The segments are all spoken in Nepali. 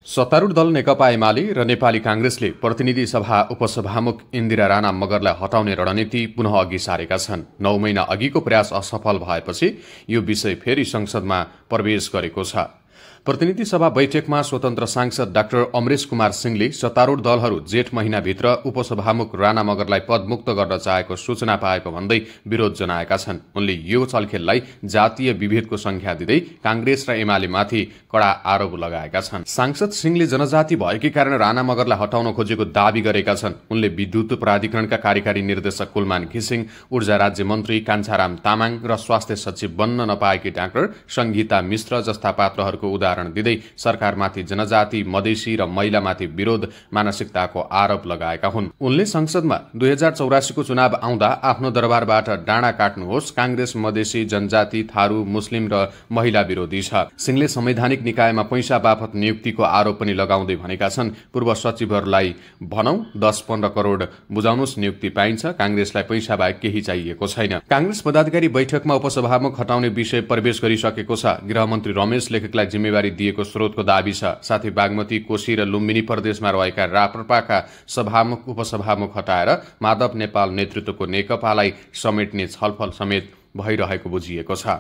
सत्तारूढ दल नेकपा एमाले र नेपाली कांग्रेसले प्रतिनिधि सभा उपसभामुख इन्दिरा राणा मगरलाई हटाउने रणनीति पुनः अघि सारेका छन्। 9 महिना अघिको प्रयास असफल भएपछि यो विषय फेरि संसदमा प्रवेश गरेको छ। प्रतिनिधि सभा बैठकमा स्वतन्त्र सांसद डाक्टर अमरेश कुमार सिंहले सत्तारूढ दलहरू जेठ महिनाभित्र उपसभामुख राणा मगरलाई पदमुक्त गर्न चाहेको सूचना पाएको भन्दै विरोध जनाएका छन्। उनले यो चलखेललाई जातीय विभेदको संज्ञा दिँदै कांग्रेस र एमालेमाथि कड़ा आरोप लगाएका छन्। सांसद सिंहले जनजाति भएकै कारण राणा मगरलाई हटाउन खोजेको दावी गरेका छन्। उनले विद्युत प्राधिकरणका कार्यकारी निर्देशक कुलमान घिसिङ, ऊर्जा राज्य मन्त्री कान्छाराम तामाङ र स्वास्थ्य सचिव बन्न नपाएकी डाक्टर संगीता मिश्र जस्ता पात्रहरूको उदाहरण दिँदै सरकारमाथि जनजाति, मधेसी र महिलामाथि विरोध मानसिकताको आरोप लगाएका हुन्। उनले संसदमा 2084 को चुनाव आउँदा आफ्नो दरबारबाट डाँडा काट्नुहोस्, कांग्रेस मधेसी, जनजाति, थारू, मुस्लिम र महिला विरोधी छ। सिंहले संवैधानिक निकायमा पैसा बापत नियुक्तिको आरोप पनि लगाउँदै भनेका छन्, पूर्व सचिवहरूलाई भनौं 10-15 करोड़ बुझाउनुहोस् नियुक्ति पाइन्छ, कांग्रेसलाई पैसा बाहेक केही चाहिएको छैन। कांग्रेस पदाधिकारी बैठकमा उपसभामुख हटाउने विषय प्रवेश गरिसकेको छ। गृहमन्त्री रमेश लेखकलाई जिम्मेवारी दिएको स्रोतको दावी छ। साथै बागमती, कोशी र लुम्बिनी प्रदेशमा रहेका राप्रपाका सभामुख उपसभामुख हटाएर माधव नेपाल नेतृत्वको नेकपालाई समेट्ने छलफल समेत भइरहेको बुझिएको छ।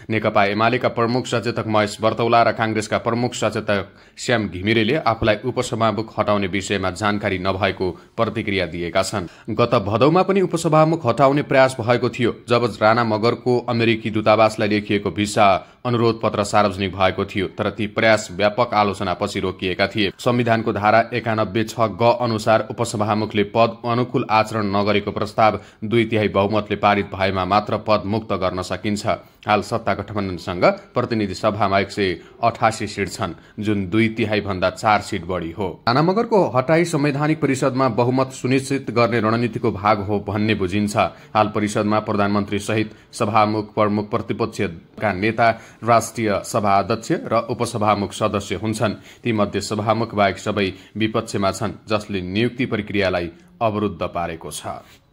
नेकपा एमालेका प्रमुख सचेतक महेश बर्तौला र कांग्रेसका प्रमुख सचेतक श्याम घिमिरेले आफूलाई उपसभामुख हटाउने विषयमा जानकारी नभएको प्रतिक्रिया दिएका छन्। गत भदौमा पनि उपसभामुख हटाउने प्रयास भएको थियो, जब राणा मगरको अमेरिकी दूतावासलाई लेखिएको भिसा अनुरोध पत्र सार्वजनिक भएको थियो, तर ती प्रयास व्यापक आलोचनापछि रोकिएका थिए। संविधानको धारा 91(6) ग अनुसार उपसभामुखले पद अनुकूल आचरण नगरेको प्रस्ताव 2/3 बहुमतले पारित भएमा मात्र पद मुक्त गर्न सकिन्छ। हाल सत्ता गठबन्धनसँग प्रतिनिधि सभामा 188 सीट छन्, जुन 2/3 भन्दा 4 सीट बढी हो। राणा मगरको हटाई संवैधानिक परिषदमा बहुमत सुनिश्चित गर्ने रणनीतिको भाग हो भन्ने बुझिन्छ। हाल परिषदमा प्रधानमन्त्री सहित सभामुख, प्रमुख प्रतिपक्षका नेता, राष्ट्रिय सभा अध्यक्ष र उपसभामुख सदस्य हुन्छन्। तीमध्ये सभामुख बाहेक सबै विपक्षमा छन्, जसले नियुक्ति प्रक्रियालाई अवरुद्ध पारेको छ।